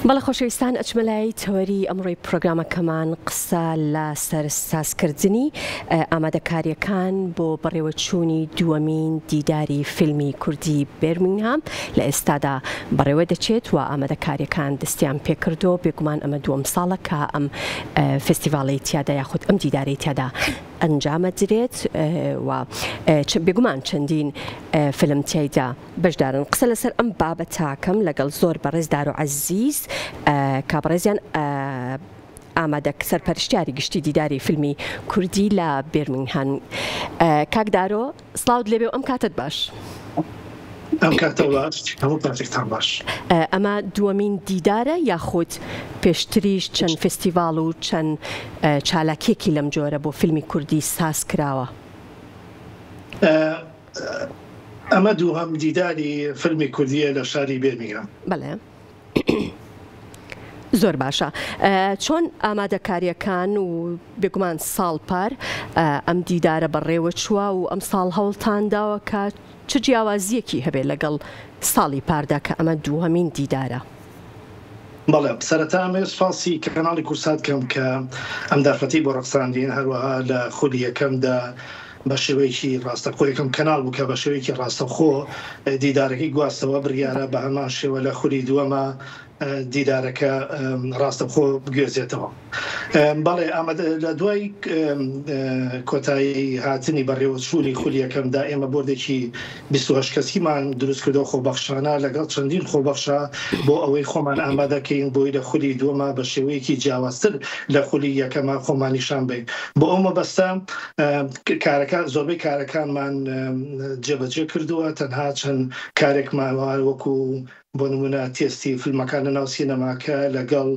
بەڵێ خۆشەویستان ئەچمە لای تەوەری ئەمڕۆی پرۆگرامەکەمان قسە لە سەر سازکردنی ئامادەکاریەکان بۆ بەڕێوەچوونی دووەمین دیداری فیلمی کوردی بێرمینگهام لە ئێستادا بەڕێوە دەچێت و ئامادەکاریەکان دەستیان پێکردووە بێگومان ئەمە دووەم ساڵە کە ئەم فێستیڤاڵەی تیادا یاخود ئەم دیدارەی تیادا ئەنجامەدرێت و بێگومان چەندین فیلم تیایدا بەشدارن قسە لەسەر ئەم بابەتاکەم لەگەڵ زۆر بەڕێز دارۆ عەزیز کا بەڕێزیان ئامادە سەرپەرشتیاری گشتی دیداری فیلمی کوردی لە بێرمینگهام کاک دارۆ سڵاوت لێبێ و ئەم کاتت باش. ئەم کاتە باش هەموو کاتێکتان باش. ئەمە دووەمین دیدارە یاخود پێشتریش چەند فێستیڤاڵ و چەند چالاکیەکی لەم جۆرە بۆ فیلمی کوردی ساز کراوە؟ ئەمە دووهەم دیداری فیلمی کوردییە لە شاری بێرمینگهام. بەڵێ زۆر باشە. چۆن ئامادەکارییەکان و بێگومان ساڵ پار ئەم دیدارە بەڕێوە چووە و ئەمساڵ هەوڵتان داوە کە چ جیاوازییەکی هەبێ لەگەڵ ساڵی پاردا کە ئەمە دووهەمین دیدارە؟ بەڵێ سەرەتا ئەمەوێت سوپاسی کەناڵی کوردسات بکەم کە ئەم دەرفەتەی بۆ ڕەخساندین، هەروەها لە خولی یەکەمدا بە شێوەیەکی ڕاستەخۆ یەکەم کەناڵ بوو کە بە شێوەیەکی ڕاستەخۆ دیدارەکەی گواستەوە، بڕیارە بە هەمان شێوە لە خولی دووەما دیدارەکە ڕاستەخۆ بگوێزێتەوە. بەڵێ ئامادە لە دوای کۆتایی هاتنی بەڕێوەچوونی خولی یەکەمدا ئێمە بۆردێکی 28 کەسیمان دروست کردەوە خۆبەخشانە لەگەڵ چەندین خۆبەخشە بۆ ئەوەی خۆمان ئامادەکەین بۆی لە خولی دووەما بە شێوەیەکی جیاوازتر لە خولی یەکەما خۆمان نیشان بەین بۆ ئەو مەبەستە کارەکان زۆربەی کارەکانمان جێبەجێ کردووە تەنها چەند کارێکمان وەکو بۆ نموونە تێستی فیلمەکان لەناو سینەماکە لەگەڵ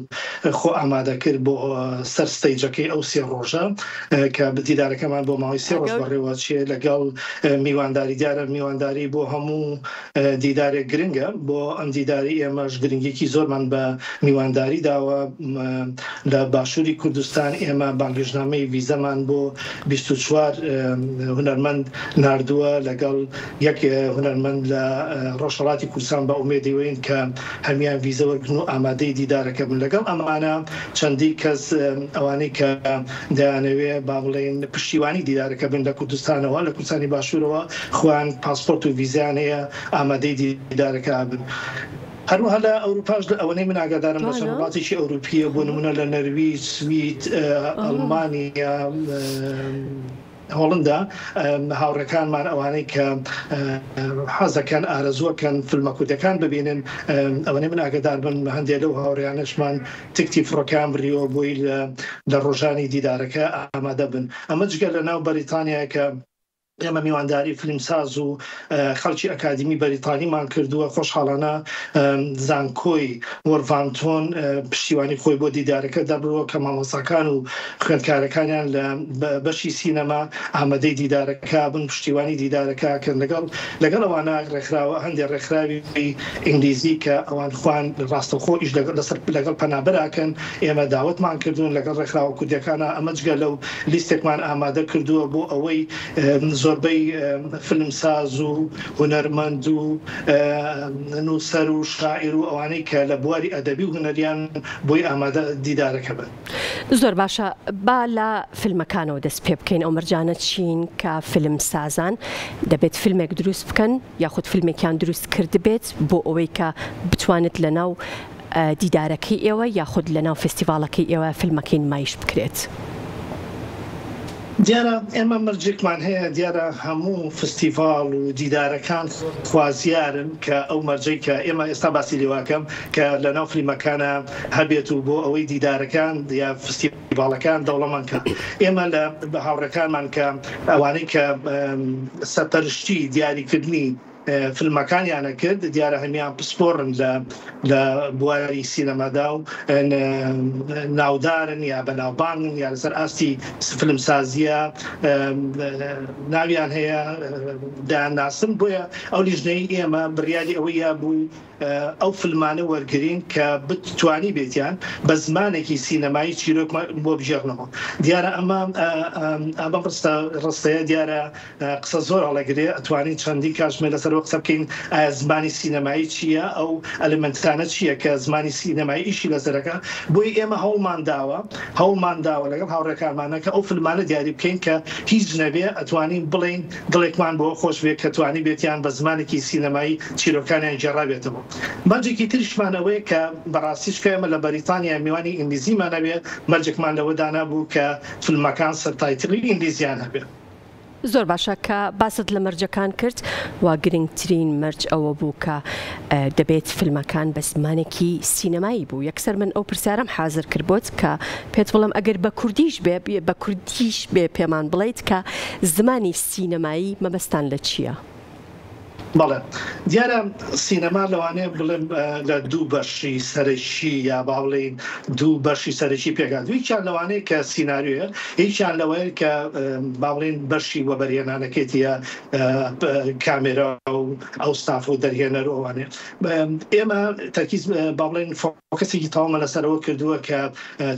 خۆ ئامادەکرد بۆ سەر stage ەکەی ئەو سێ ڕۆژە کە دیدارەکەمان بۆ ماوەی سێ ڕۆژ بەڕێوە چێ لەگەڵ میوانداری دیارە میوانداری بۆ هەموو دیدارێک گرنگە بۆ ئەم دیداری ئێمەش گرنگیکی زۆرمان بە میوانداری داوە لە باشووری کوردستان ئێمە بانگهێشتنامەی ڤیزەمان بۆ 24 هونەرمەند ناردووە لەگەڵ یەک هونەرمەند لە ڕۆژهەڵاتی کوردستان بە ئومێدی وەین کە هەمیان ڤیزە وەرگرن و ئامادەی دیدارەکە بن. لەگەڵ ئەمانە چەندی کەس ئەوانەی کە دەیانەوێ با بڵێین پشتیوانی دیدارەکە بن لە کوردستانەوە، لە کوردستانی باشوورەوە خۆیان پاسپۆرت و ڤیزەیان هەیە ئامادەی دیدارەکە ئەبن. هەروەها لە ئەوروپاش ئەوەنەی من ئاگادارم لە چەند وڵاتێکی ئەوروپییە بۆ نموونە لە نەرویج، سوید، ئەڵمانیا، هۆڵندا هاوڕێکانمان ئەوانەی کە حەزەکەن ئارەزووەکەن فیلمە کوردەکان ببینن ئەوەنەی من ئاگدار بن هەندێک لەو هاوڕیانەشمان تکتی فڕۆکەیان بڕیوە بۆی لە ڕۆژانی دیدارەکە ئامادە بن ئەمە جگە لە ناو بەریتانیا کە ئێمە میوانداری فیلمساز و خەڵکی ئەکادیمی بەریتانیمان کردووە خۆشحاڵانە زانکۆی وۆرڤانتۆن پشتیوانی خۆی بۆ دیدارەکە دەربڕووە کە مامۆستاکان و خوێندکارەکانیان لە بەشی سینەما ئامادەی دیدارەکە بن پشتیوانی دیدارەکە کەن لەگەڵ لەگەڵ ئەوانە ڕێکخراوە هەندێک ڕێکخراوی ئینگلیزی کە ئەوان خوان ڕاستەوخۆ ئیش لەسەر لەگەڵ پەنابەراکەن ئێمە داوەتمان کردوون لەگەڵ ڕێکخراوە کوردیەکانە ئەمە جگە لەو لیستێکمان ئامادە کردووە بۆ ئەوەی زۆربەی فیلمساز و هونەرمەند و نووسەر و شاعیر و ئەوانەی کە لە بواری ئەدەبی و هونەریان بۆی ئامادە دیدارەکە بن. زۆر باشە با لە فیلمەکانەوە دەست پێ بکەین ئەو مەرجانە چین کە فیلم سازان دەبێت فیلمێک دروست بکەن یاخود فیلمێکیان دروست کردبێت بۆ ئەوەی کە بتوانێت لە ناو دیدارەکەی ئێوە یاخود لە ناو فێستیڤاڵەکەی ئێوە فیلمەکەی نمایش بکرێت؟ دیارە ئێمە مەرجێکمان هەیە، دیارە هەموو فستیڤاڵ و دیدارەکان خوازیارن کە ئەو مەرجەی کە ئێمە ئێستا باسی لێوەکەم کە لە ناو فلیمەکانا هەبێت و بۆ ئەوەی دیدارەکان یا فستیڤاڵەکان دەوڵەمەند کە ئێمە لە هاوڕێکانمان کە ئەوانەی کە سەرپەرشتی دیاریکردنی فیلمەکانیانە کرد دیارە هەمیان پسپۆڕن لە لە بواری سینەمادا و ناودارن یا بەناوبانگن یا لەسەر ئاستی فیلمسازیە ناویان هەیە دەیانناسن بۆیە ئەو لیژنەی ئێمە بڕیاری ئەوەی یابوو ئەو فیلمانە وەرگرین کە بتوانی بێتیان بە زمانێکی سینەمایی چیرۆک بۆ بگێڕنەوە دیارە ئەمە ئەمە ڕستە ڕستەیە دیارە قسە زۆر هەڵەگرێ ئەتوانین چەندین کاتژمێر لەسەر. لەسەرەوە قسە بکەین ئایا زمانی سینەمایی چییە، ئەو ئەلەمێنتانە چییە کە زمانی سینەمایی ئیشی لەسەرەکا، بۆیە ئێمە هەوڵمان داوە هەوڵمان داوە لەگەڵ هاوڕێکانمانە کە ئەو فلمانە دیاری بکەین کە هیچ نەبێ ئەتوانین بڵێین دڵێکمان بەوە خۆش بێ کە توانیبێتیان بە زمانێکی سینەمایی چیرۆکانیان گێڕابێتەوە. مەرجێکی تریشمان ئەوەیە کە بەڕاستی چونکە ئێمە لە بەریتانیا میوانی ئینگلیزیمان هەبێ مەرجێکمان لەوە دانابوو کە فلمەکان subtitle ی ئینگلیزیان هەبێ. زۆر باشە کە باست لە مەرجەکان کرد و گرنگترین مەرج ئەوە بوو کە دەبێت فیلمەکان بە زمانێکی سینەمایی بوو یەکسەر من ئەو پرسیارەم حازر کرد بۆت کە پێت بڵێم ئەگەر بە کوردیش بێ بە کوردیش بێ پێمان بڵێیت کە زمانی سینەمایی مەبەستان لە چییە؟ بەڵێ دیارە سینەما لەوانەیە بڵێم لە دوو بەشی سەرەکی یا با بڵێین دوو بەشی سەرەکی پێکهاتووە یەکیان لەوانەیە کە سیناریۆیە یەکیان لەوەیە کە با بڵێین بەشی وەبەرهێنانەکەیتی یا کامێرا و ئەو ستاف و دەرهێنەر و ئەوانەیە ئێمە تەرکیز با بڵێین focus ێکی تەواومان لەسەر ئەوە کردووە کە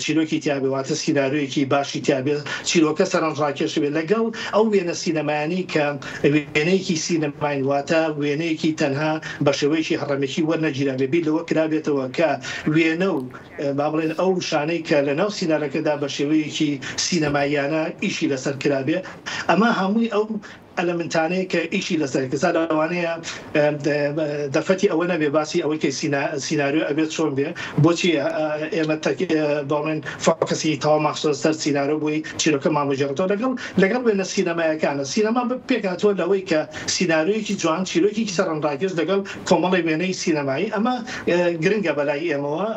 چیرۆکی تیابێ واتە سیناریۆیەکی باشی تیابێ چیرۆکە سەرنجڕاکێش بێ لەگەڵ ئەو وێنە سینەمایانەی کە وێنەیەکی سینەماین واتە وێنەیەکی تەنها بە شێوەیەکی هەڕەمەکی وەرنەگیرابێ بیر لەوە کرابێتەوە کە وێنە و با بڵێن ئەو وشانەی کە لە ناو سینارەکەدا بە شێوەیەکی سینەماییانە ئیشی لەسەر کرابێ ئەمە هەمووی ئەو element انەیە کە ئیشی لەسەر کەسا لەوانەیە دەرفەتی ئەوە نەبێ باسی ئەوەی کە سیناریۆ ئەبێت چۆن بێ بۆچی ئێمە باڵێن focus ی تەواو خستۆتە سەر سیناریۆ بۆی چیرۆکەمان بگێڕێتەوە لەگەڵ لەگەڵ وێنە سینەمایەکانە سینەما پێکهاتووە لەوەی کە سیناریۆیەکی جوان چیرۆکێکی سەرنجڕاکێش لەگەڵ کۆمەڵی وێنەی سینەمایی ئەمە گرنگە بەلای ئێمەوە.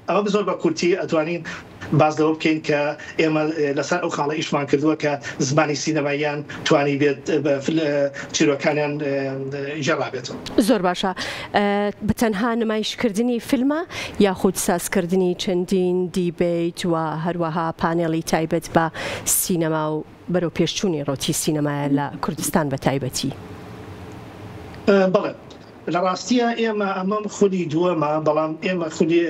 ئەمە زۆر بە کورتی ئەتوانین باس لەوە بکەین کە ئێمە لەسەر ئەو خاڵە ئیشمان کردووە کە زمانی سینەماییان توانیبێت چیرۆکانیان گێڕابێتەوە. زۆر باشە بە تەنها نمایشکردنی فیلمە یاخود سازکردنی چەندین debate و هەروەها پانێڵی تایبەت بە سینەما و بەرەوپێشچوونی ڕەوتی سینەمایە لە کوردستان بە تایبەتی؟ بەڵێ لە ڕاستیا ئێمە ئەمەم خولی دووەمە، بەڵام ئێمە خولی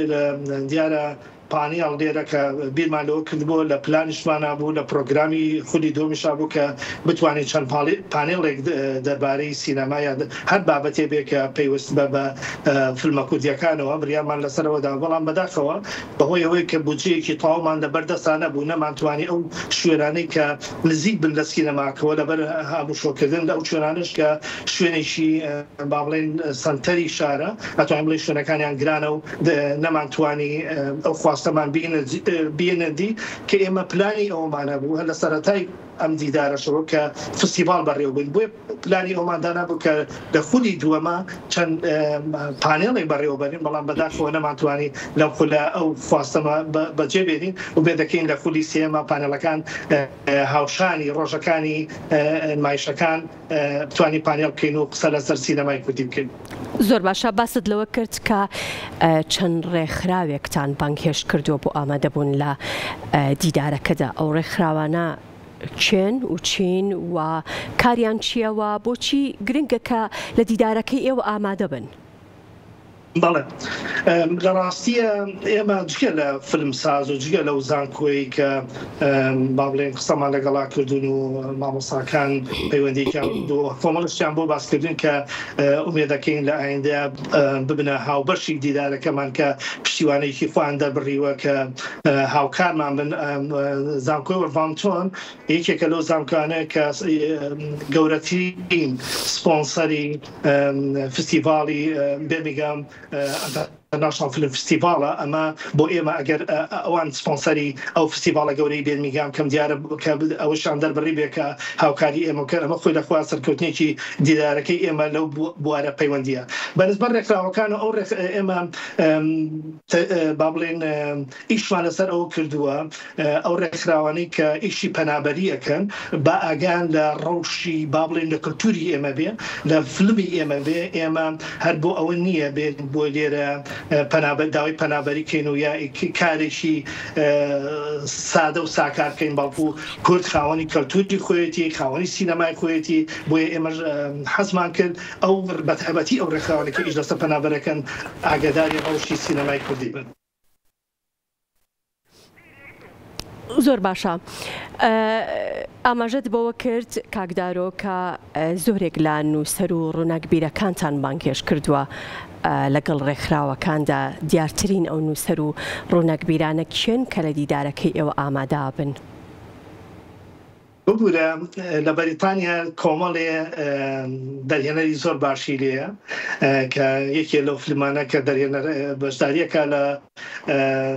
دیارە پانێڵ لێرە کە بیرمان لەوە کردبووە لە پلانیشمانا بوو لە پرۆگرامی خولی دووەمیشا بوو کە بتوانین چەند پانێڵێک دەربارەی سینەما یا هەر بابەتێ بێ کە پەیوەست بە بە فیلمە کوردییەکانەوە بریارمان لەسەرەوە دا بەڵام بەداخەوە بەهۆی ئەوەی کە بودجەیەکی تەواومان لەبەر دەستا نەبوو نەمانتوانی ئەو شوێنانەی کە نزیک بن لە سینەماکەوە لەبەر هاموشۆکردن لە ئەو شوێنانەش کە شوێنێکی با بڵێین سەنتەری شارە ئەتوانین بڵێین شوێنەکانیان گرانە و نەمانتوانی ئەو خواستەمان بینە دی کە ئێمە پلانی ئەوەمان هەبوو هەر لە سەرەتای ئەم دیدارەشەوە کە فستیڤاڵ بەڕێوەبەین بۆیە پلانی ئەومان دانابوو کە لە خولی دووەمە چەند پانێڵێک بەڕێوەبەرین بەڵام بەداخەوە نەمانتوانی لەم خولە ئەو خواستەمە بەجێ بێنین و بێ دەکەین لە خولی سێیەمە پانێڵەکان هاوشانی ڕۆژەکانی نمایشەکان بتوانین پانێڵ بکەین و قسە لەسەر سینەمای کوردی بکەین. زۆر باشە باست لەوە کرد کە چەند ڕێکخراوێکتان بانگهێشت کردووە بۆ ئامادەبوون لە دیدارەکەدا، ئەو ڕێکخراوانە کێن و چین و کاریان چییە و بۆچی گرنگە کە لە دیدارەکەی ئێوە ئامادە بن؟ بەڵێ لە ڕاستیە ئێمە جگە لە فیلمساز و جگە لەو زانکۆی کە با بڵێن قسەمان لەگەڵا کردون و مامۆساکان پەیوەندیکیان کۆمەڵشتیان بۆ باسکردن کە ئومێدەکەین لە ئایندە ببنە هاوبەشی دیدارەکەمان کە پشتیوانێکی خۆیان دەربڕیوە کە هاوکارمان بن زانکۆی وەرڤانتۆن یەکێکە لەو زانکۆیانە کە گەورەترین سپۆنسەری فستیڤاڵی بێرمینگهام International Film Festival ە، ئەمە بۆ ئێمە ئەگەر ئەوان سپۆنسەری ئەو فستیڤاڵە گەورەی بێرمینگهام کەم دیارە کە ئەوەشیان دەربڕی بێ کە هاوکاری ئێمە بکەن ئەمە خۆی لە خۆیان سەرکەوتنێکی دیدارەکەی ئێمە لەو بوارە پەیوەندییە بەنسبەت ڕێکخراوەکان و ئەو ئێمە با بڵێین ئیشمان لەسەر ئەوە کردووە ئەو ڕێکخراوانەی کە ئیشی پەنابەری ئەکەن با ئاگایان لە ڕەوشی با بڵێین لە کلتوری ئێمە بێ لە فلمی ئێمە بێ ئێمە هەر بۆ ئەوە نییە بێ بۆ لێرە پەنابەر داوای پەنابەری کەین و یا کارێکی سادە و ساکار بکەین بەڵکو کورد خاوەنی کەلتوری خۆیەتی خاوەنی سینەمای خۆیەتی بۆیە ئێمەش حەزمان کرد ئەو بەتایبەتی ئەو ڕێکخراوانەی کە ئیش لەسەر پەنابەرەکەن ئاگاداری ڕەوشی سینەمای کوردی بن. زۆر باشە ئاماژەت بەوە کرد کاک دارۆ کە زۆرێک لە نووسەر و ڕووناکبیرەکانتان بانگهێشت کردووە لەگەڵ ڕێکخراوەکاندا دیارترین ئەو نووسەر و ڕووناکبیرانە کێن کە لە دیدارەکەی ئێوە ئامادە بن؟ ببورە لە بەریتانیا کۆمەڵێ دەرهێنەری زۆر باشی لێیە کە یەکێ لەو فلمانە کە دەرهێنەر بەشداریەکە لە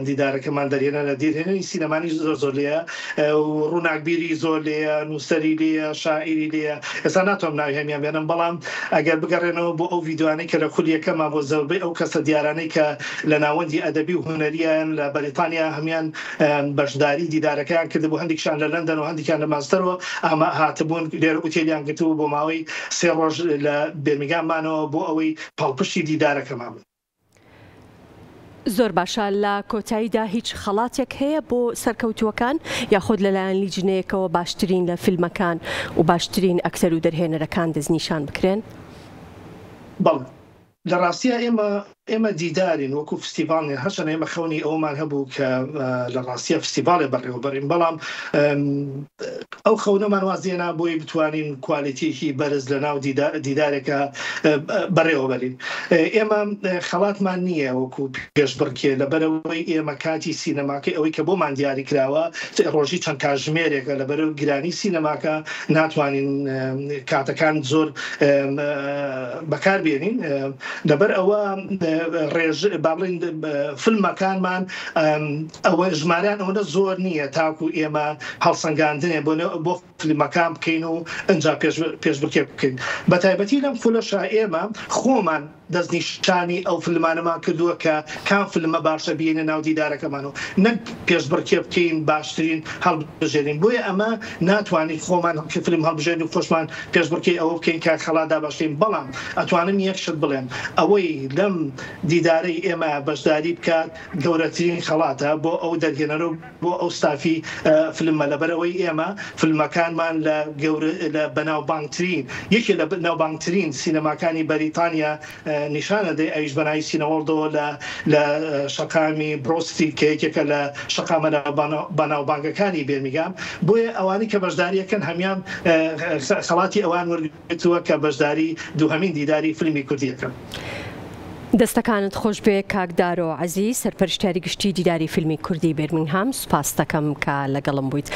دیدارەکەمان دەرهێنەرە دیرهێنەری سینەمانی زۆر زۆر لێیە و ڕووناکبیری زۆر لێیە نووسەری لێیە شاعیری لێیە ئێستا ناتوانم ناوی هەمیان بێنم بەڵام ئەگەر بگەڕێنەوە بۆ ئەو ڤیدیۆانەی کە لە خولیەکەمان بۆ زۆربەی ئەو کەسە دیارانەی کە لە ناوەندی ئەدەبی و هونەریان لە بەریتانیا هەمیان بەشداری دیدارەکەیان کردبوو، هەندێکیشان لە لەندەن و هەندێکیان لە مانچستەرەوە ئاما هاتبوون، لێرە ئوتێلیان گرتبوو بۆ ماوەی سێ ڕۆژ لە بێرمینگام مانەوە بۆ ئەوەی پاڵپشتی دیدارەکەمان بن. زۆر باشە، لە کۆتاییدا هیچ خەڵاتێک هەیە بۆ سەرکەوتووەکان یاخود لەلایەن لیجنەیەکەوە باشترین لە فیلمەکان و باشترین ئەکتەر و دەرهێنەرەکان دەستنیشان بکرێن؟ بەڵێ. لە ڕاستیا ئێمە ئێمە دیدارین وەکو فستیڤاڵ نین، هەرچەندە ئێمە خەونی ئەوەمان هەبوو کە لە ڕاستیا فستیڤاڵێ بەڕێوە بەرین، بەڵام ئەو خەونەمان واز لێنا بۆی بتوانین کوالێتیەکی بەرز لە ناو دیدارێکا بەڕێوە بەرین. ئێمە خەڵاتمان نییە وەکو پێشبڕکێ، لەبەرئەوەی ئێمە کاتی سینەماکەی ئەوەی کە بۆمان دیاری کراوە ڕۆژی چەند کاتژمێرێکە، لەبەرئەوەی گرانی سینەماکە ناتوانین کاتەکان زۆر بەکار بێنین لەبەر ئەوە ڕێژ با بڵێین فیلمەکانمان ئەوە ژمارەیان ئەوەندە زۆر نییە تاکو ئێمە هەڵسەنگاندنێ بۆ بۆ فیلمەکان بکەین و ئەجا پێشبڕکێ بکەین بە تایبەتی لەم خولەشا ئێمە خۆمان دەستنیشانی ئەو فلمانەمان کردووە کە کام فلمە باشە بیەینە ناو دیدارەکەمان و نەک پێشبڕکێ بکەین باشترین هەڵبژێرین بۆیە ئەمە ناتوانین خۆمان فلم هەڵبژێرین و خۆشمان پێشبڕکێی ئەوە بکەین کە خەڵات دابەشکەین بەڵام ئەتوانم یەک شت بڵێم ئەوەی لەم دیدارەی ئێمە بەشداری بکات گەورەترین خەڵاتە بۆ ئەو دەرهێنەرە و بۆ ئەو ستافی فلمە لەبەرئەوەی ئێمە فلمەکانمان لە گەورە لە بەناوبانگترین یەکێ لە ناوبانگترین سینەماکانی بەریتانیا نیشان ئەدەی ئەویش بەناوی سینەوەڵدەوە لە لە شەقامی برۆد ستریت کە یەکێکە لە شەقامە بەناوبانگەکانی بێرمیگام بۆیە ئەوانەی کە بەشداری ئەکەن هەمیان خەڵاتی ئەوان وەرگرتووە کە بەشداری دووهەمین دیداری فلمی کوردی ئەکەن. دەستەکانت خۆشبێ کاک دارۆ عەزیز سەرپەرشتیاری گشتی دیداری فیلمی کوردی بێرمینگهام سوپاستەکەم کە لەگەڵم بوویت.